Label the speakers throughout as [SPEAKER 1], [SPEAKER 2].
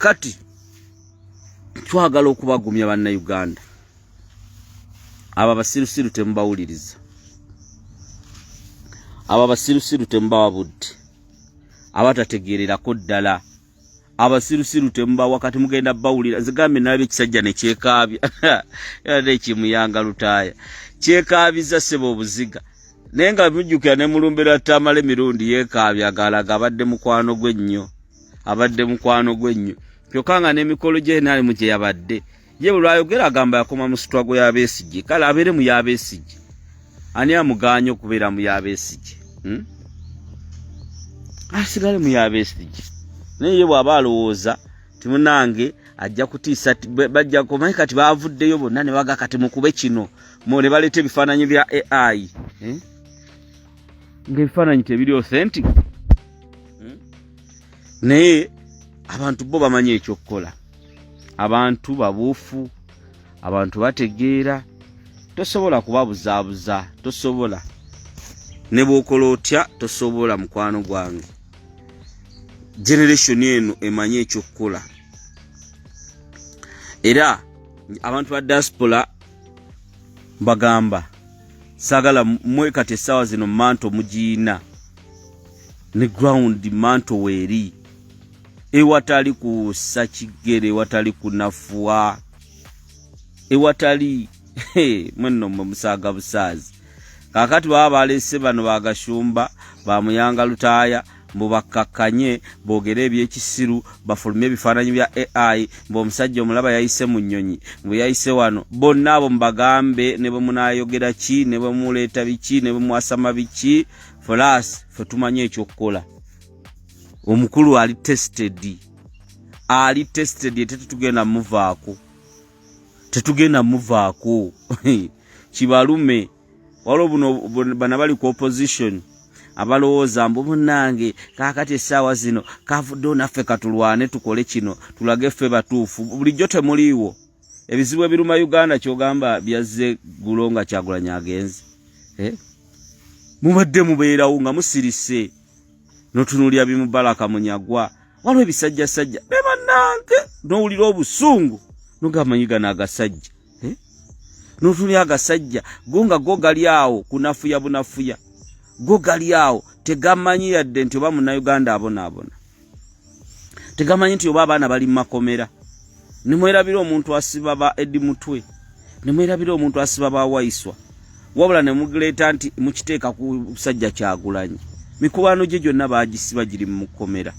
[SPEAKER 1] Kaakati twagala okubagumya Bannayuganda, abo abasirusiru temubawuliriza, abo abasirusiru temubawa budde, abatategeererako ddala abasirusiru temubawa. Kati mugenda bawulira. Nze gambye nalabye ekisajja nekyekaabya era nekimuyanga Lutaaya kyekaabiza ssebo obuziga, naye nga mujjukira ne mulumbe lwa Tamale Mirundi yeekaabya ng'alaga abadde mukwano gwe nnyo, abadde mukwano gwe nnyo, kyokka nga n'emikolo gye nalimu gye yabadde ye bwe lwayogera agamba yakoma mu struggle ya Besigye. Kale abeere mu ya Besigye, ani amugaanye okubeera mu ya Besigye? Asigale mu ya Besigye, naye ye bw'aba alowooza timunange ajja kutiisa, bajja kumanyi. Kati baavuddeyo bonna ne baga kati mukube kino mo ne baleeta ebifaananyi bya AI, eh? Ng'ebifaananyi tebiri authentic, Naye abantu bo bamanyi ekyokukola, abantu babuufu, abantu bategeera, tosobola kubabuzaabuza, tosobola ne bw'okola otya, tosobola mukwano gwange. Generation eno emanyi ekyokukola. Era abantu ba diaspora mbagamba, saagala mwe kati essaawa zino manto mugiina ne ground manto weeri, ewatali kussa kigere, ewatali kunafuwa, ewatali mwenno mmwe musaaga busaazi. Kaakati baba balese bano bagashumba bamuyanga Lutaaya mbu bakkakkanye boogere ebyekisiru, bafulumye ebifaananyi bya AI, mbu omusajja omulaba yayise mu nnyonyi, mbu yayise wano. Bonna abo mubagambe, ne bwe munaayogera ki, ne bwe muleeta biki, ne bwe mwasama biki, for us ffe tumanyi ekyokukola. Omukulu ali tested, ali tested, ete tetugenda muvaako, tetugenda muvaako kibalume. Waliwo buno bana bali ku opposition abalowooza mbu munnange kaakati essaawa zino kavuddewo, naffe katulwane, tukole kino, tulage ffe batuufu. Bulijjo temuliiwo. Ebizibu ebiruma Uganda kyogamba byazze gulo nga Kyagulanyi agenze, eh? Mubadde mubeerawo nga musirise notunuulira bimubalaka munyagwa, waliwo ebisajjasajja ne bannange n'owulira obusungu nogamanyi gano agasajja, eh? Notunulira agasajja go nga go gali awo kunafuya bunafuya, go gali awo tegamanyi yadde nti oba Munnayuganda abonaabona, tegamanyi nti oba abaana bali mu makomera. Nemwerabira omuntu asiba ba Edi Mutwe, nemwerabira omuntu asiba ba Waiswa, wabula nemuleeta nti mukiteeka ku musajja Kyagulanyi. Mikwano gye gyonna bagisiba, giri mu mukomera,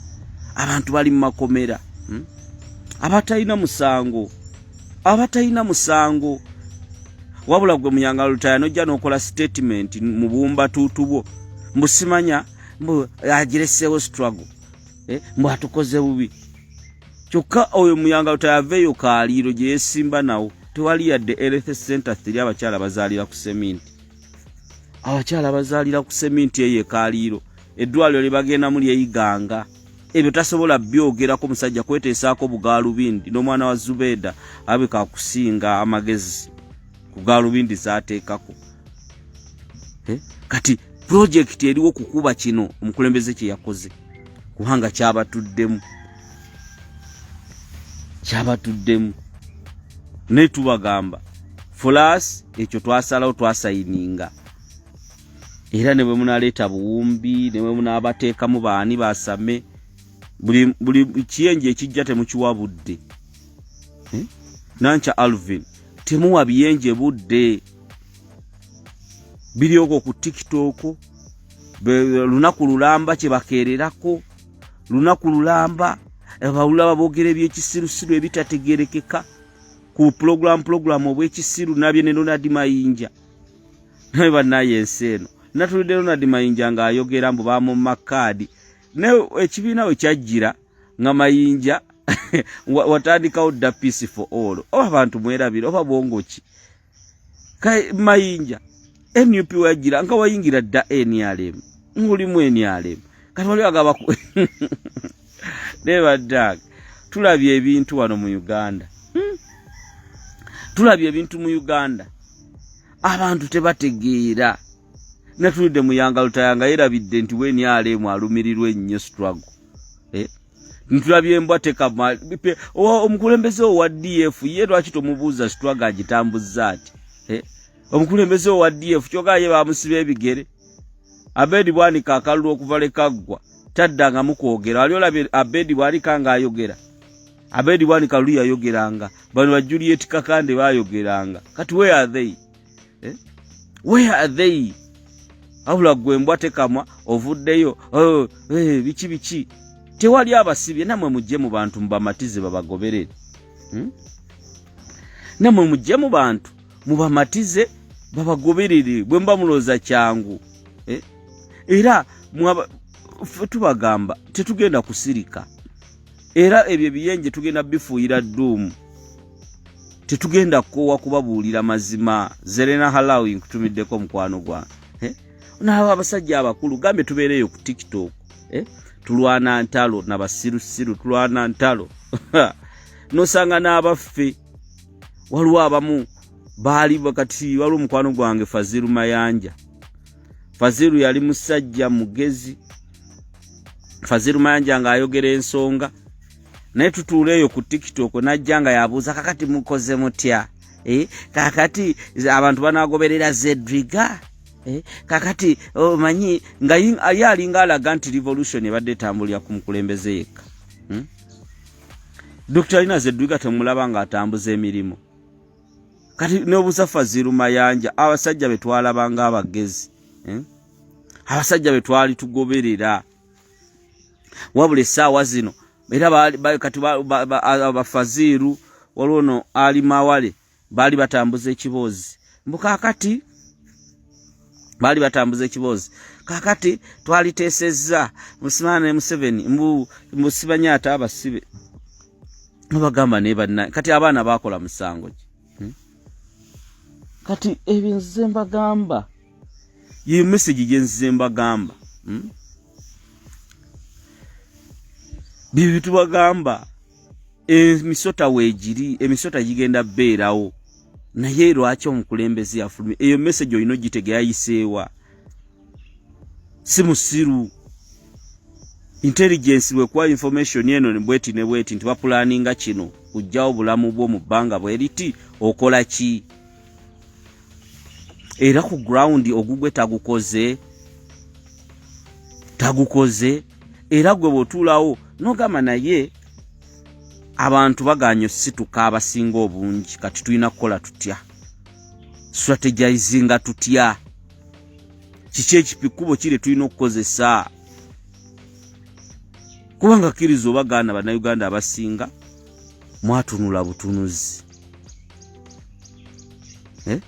[SPEAKER 1] abantu bali mu makomera, Abatalina musango, abatalina musango. Wabula gwe Muyanga Lutaya nojja n'okola statement mu buwumbatuutu bwo, mbu simanya mbu agireseewo struggle, eh, mbu atukoze bubi. Kyokka oyo Muyanga Lutaya aveeyo Kaaliiro gye yeesimba nawo tewali yadde health center three. Abakyala bazaalira ku seminti, abakyala bazaalira ku seminti eyo ekaaliiro, eddwaliro lye bagendamu lyeyiganga. Ebyo tasobola byogerako musajja kweteesaako bugaalubindi n'omwana wa Zubeeda abika akusinga amagezi ku gaalubindi zaateekako, eh? Kati pulojekiti eriwo kukuba kino omukulembeze kye yakoze, kubanga kyabatuddemu, kyabatuddemu. Naye tubagamba for us ekyo twasalawo, twasayininga, era ne bwe munaleeta buwumbi, ne bwe munaabateekamu baani basame, buli kiyenje ekijja temukiwa budde, eh? Nankya Alvin, temuwa biyenje budde biri okwo ku TikTok lunaku lulamba kye bakeererako lunaku lulamba, bawulira boogera ebyekisirusiru ebitategerekeka ku pulogulamu obwekisiru nabye ne Ronald Mayinja. Naye bannaye ensi eno, natulidde Ronald Mayinja ng'ayogera mbu bamumma kaadi, naye ekibiina we kyajjira nga Mayinja watandikawo dda Peace for All. Oba abantu mwerabira oba bwongo ki? Mayinja NUP wajjira nga wayingira dda NRM, ngulimu NRM, kati wali agaba naye baddaga. Tulabye ebintu wano mu Uganda, Tulabye ebintu mu Uganda, abantu tebategeera. Natulidde Muyanga Lutaya nga yerabidde nti we NRM alumirirwa ennyo struggle, eh? Ntulabye embwa tekama. Omukulembeze owa DF ye lwaki tomubuuza struggle agitambuzza ati? Eh? Omukulembeze owa DF kyoga ye bamusiba ebigere. Abedi Bwanika akalulu okuva lekaggwa taddangamu kwogera. Wali olabye Abedi Bwanika ng'ayogera? Abedi Bwanika luli yayogeranga, bano ba Juliet Kakande bayogeranga, kati where are they? Eh? Where are they? Wabula gwe mbwa tekamwa ovuddeyo, oh, eh, biki biki, tewali abasibye. Namwe mujje mu bantu mubamatize babagoberere, Namwe mujje mu bantu mubamatize babagoberere. Bwe muba mulowooza kyangu, eh? Era ffe tubagamba tetugenda kusirika, era ebyo ebiyenje tugenda bifuuyira dduumu, tetugenda kukoowa kubabuulira mazima. Zerena Halawi, nkutumiddeko mukwano gwange, eh? Naabo abasajja abakulu gambye tubeereeyo ku TikTok, eh? Tulwana ntalo nabasirusiru, tulwana ntalo nosanga n'abaffe. Waliwo abamu baali kati, waliwo mukwano gwange Faziru Mayanja. Faziru yali musajja mugezi. Faziru Mayanja ng'ayogera ensonga, naye tutuula eyo ku TikTok najja nga yabuuza, "Kakati mukoze mutya? Eh, kakati abantu banagoberera Zedriga? Eh, kakati omanyi," nga ye alinga alaga nti revolution ebadde etambulira ku mukulembeze yekka, Dr Lina Zedriga temulaba ng'atambuza emirimu. Kati n'obuuza Faziru Mayanja, abasajja be twalabanga abagezi, eh? Abasajja be twali tugoberera, wabula essaawa zino era kati abafaziiru, waliwo no Ali Mawale, baali batambuza ekiboozi mbu kaakati baali batambuza ekiboozi, kaakati twaliteesezza musimana ne Museveni, mbu musibanye ate abasibe mubagamba naye banna. Kati abaana bakola musango ki, Kati ebyo nzize mbagamba, yeyo message gye nzize mbagamba, Bye tubagamba, emisota weegiri, emisota gigenda beerawo, naye lwaki omukulembeze yafulumye eyo message? Olina ogitega yayiseewa, si musiru. Intelligence bwekuwa information eno bweti ne bweti nti bapulaninga kino kujjawo bulamu bwo mu bbanga bweriti, okola ki? Era ku ground ogugwe tagukoze, tagukoze. Era gwe bw'otuulawo n'ogamba, naye abantu baganye osituka abasinga obungi, kati tulina kukola tutya? Strategizinga tutya? Kiki ekipikkubo kiri tulina okukozesa? Kubanga kkiriza oba gaana, Bannayuganda abasinga mwatunula butunuzi, eh?